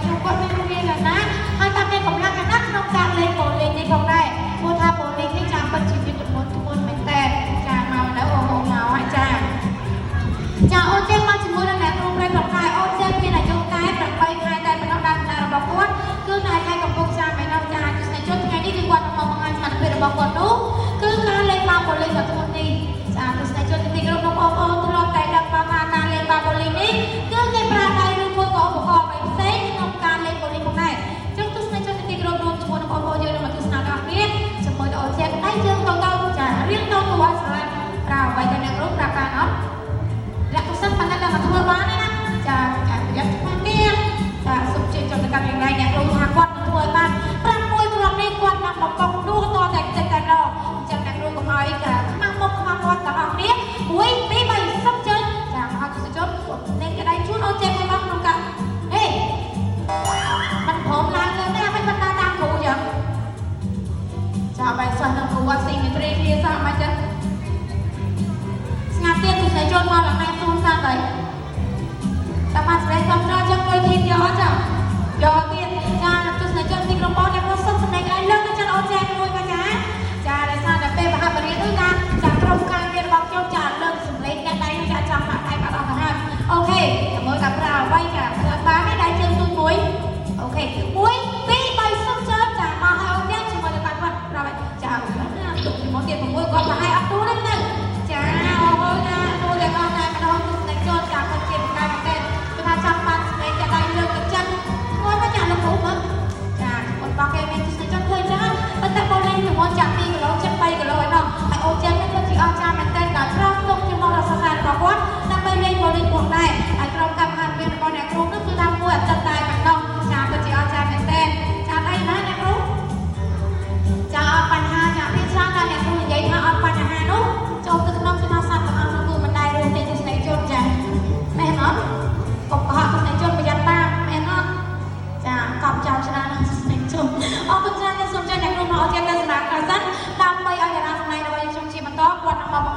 ខ្ញុំគាត់មានរូបរាងយ៉ាងណាហើយតើមានកម្លាំងយ៉ាងណាក្នុងការលេងបូលីងនេះផងដែរព្រោះថាបូលីងនេះចាពិតជាមានទម្ងន់ធ្ងន់មែនតើចាមកនៅអូហូមកហើយចាចាអូនចេងមកជាមួយនឹងអ្នកគ្រូប្រៃប្រកាយអូនចេងមានអាយុតែ8ខែតែប៉ុណ្ណោះដើមណារបស់គាត់គឺនៅខេត្តកំពង់ចាមឯណោះចាទស្សនិកជនថ្ងៃនេះគឺគាត់មកបង្ហាញសមត្ថភាពរបស់គាត់នោះគឺការលេងបាល់បូលីងដ៏ធ្ងន់នេះចាទស្សនិកជនទីគោរពបងប្អូនធ្លាប់តែដឹងមកថាការលេងបាល់បូលីងនេះគឺគេប្រើដៃឬមួយក៏ឧបករណ៍អ្វីផ្សេងក្នុងការលេងបូលីងផងដែរចឹងទស្សនិកជនទីគោរពរួមជាមួយនឹងបងប្អូនយើងនឹងមកទស្សនាដល់គ្នាជាមួយទៅអូនចេងដៃជើងតូចៗចារៀងតូចគួរឲ្យស្រឡាញ់ប្រើអ្វីទៅអ្នកគ្រូប្រាប់បានអត់ លាក់ទុកសិនប៉ុន្តែដល់មកធ្វើបានទេណាចាចាប្រយ័ត្នខ្មាស់ទៀតចាសុំជឿចុះទៅកម្មយ៉ាងไรអ្នកគ្រូថាគាត់នឹងធ្វើឲ្យបាន6គ្រាប់នេះគាត់នឹងបំពង់ដួសតតែចិត្តតែដងអញ្ចឹងអ្នកគ្រូកុំឲ្យខ្មាស់មុខខ្មាស់មាត់ទាំងអស់គ្នា1 2 3សុំជើញចាមហាទស្សជននឹងកដៃជូនអូនចេះមួយមកក្នុងកាហេมันព្រមឡើងលើទេមិនបណ្ដាតាមគ្រូចឹងចាបែរសិស្សនឹងគ្រូអត់ស៊ីមេត្រីគ្នាសោះមិនចឹង ស្ងាត់ទៀតទស្សនិកជនមកឡើងណែសួនសាប់ហើយតែបានសម្លេងសំច្រើនចឹងលុយធីមយកចាយកទៀតចាទស្សនិកជនទីក្រុងបងអ្នកនោះសុំសម្លេងឲ្យលើកទៅចិនអូនចែកមួយមកចាចាដោយសារតែពេលមហាបរិញ្ញានោះចាចាក្រុមការងាររបស់ខ្ញុំចាលើកសម្លេងអ្នកដៃចាចង់ដាក់ដៃបាត់អស់ទៅហើយ OK មើលតែប្រើអ្វីចាប្រើបានទេដៃជើងទូចមួយ OK 1 2 3សុំជើងចាមកឲ្យអូនទាំងជាមួយនឹងបាត់គាត់ប្រាប់ចាទុកមកទៀត6គាត់ប្រហែលអត់ទូទេទៅចាអូយណាទូទាំងអស់តែម្ដងទស្សនិកជនចាគាត់ជាប្រការមែនទេគឺថាចង់បានសម្លេងចាដៃលើកទឹកចិត្តធ្ងន់ណាស់ចាលោកគ្រូមើលចាគាត់បោះគេមានទស្សនិកជនឃើញចឹងប៉ុន្តែបងលេងទម្ងន់ចា2គីឡូចិត្ត3គីឡូឯណោះហើយអូចិននេះគាត់ជាអស្ចារ្យមែនទេដល់ប្រោះទុកចំណងរសសររបស់គាត់ដើម្បីលេងបូលីងផងដែរហើយក្រុមកម្មការមានរបស់អ្នកគ្រូនោះគឺថាមួយអាទិត្យតែប៉ុណ្ណោះចាពិតជាអស្ចារ្យមែនទេចាអីណាអ្នកគ្រូ ចាអត់បញ្ហាចាពីច្រើនដល់អ្នកគ្រូនិយាយថាអត់បញ្ហានោះចូលទៅក្នុងគឺថាសត្វទាំងអស់នោះគឺមិនដែលរួមទេទស្សនិកជនចាមែនអត់កុំកុហកទស្សនិកជនប្រយ័ត្នបាបមែនអត់ចាកប់ចោលច្រើនណាស់ទស្សនិកជនអរគុណច្រើនដែលសូមជម្រាបអ្នកគ្រូមកអត់ទៀតទៅសម្រាប់ការសិនដើម្បីឲ្យតារាសម្ដែងរបស់យើងខ្ញុំជាបន្តគាត់នឹងមក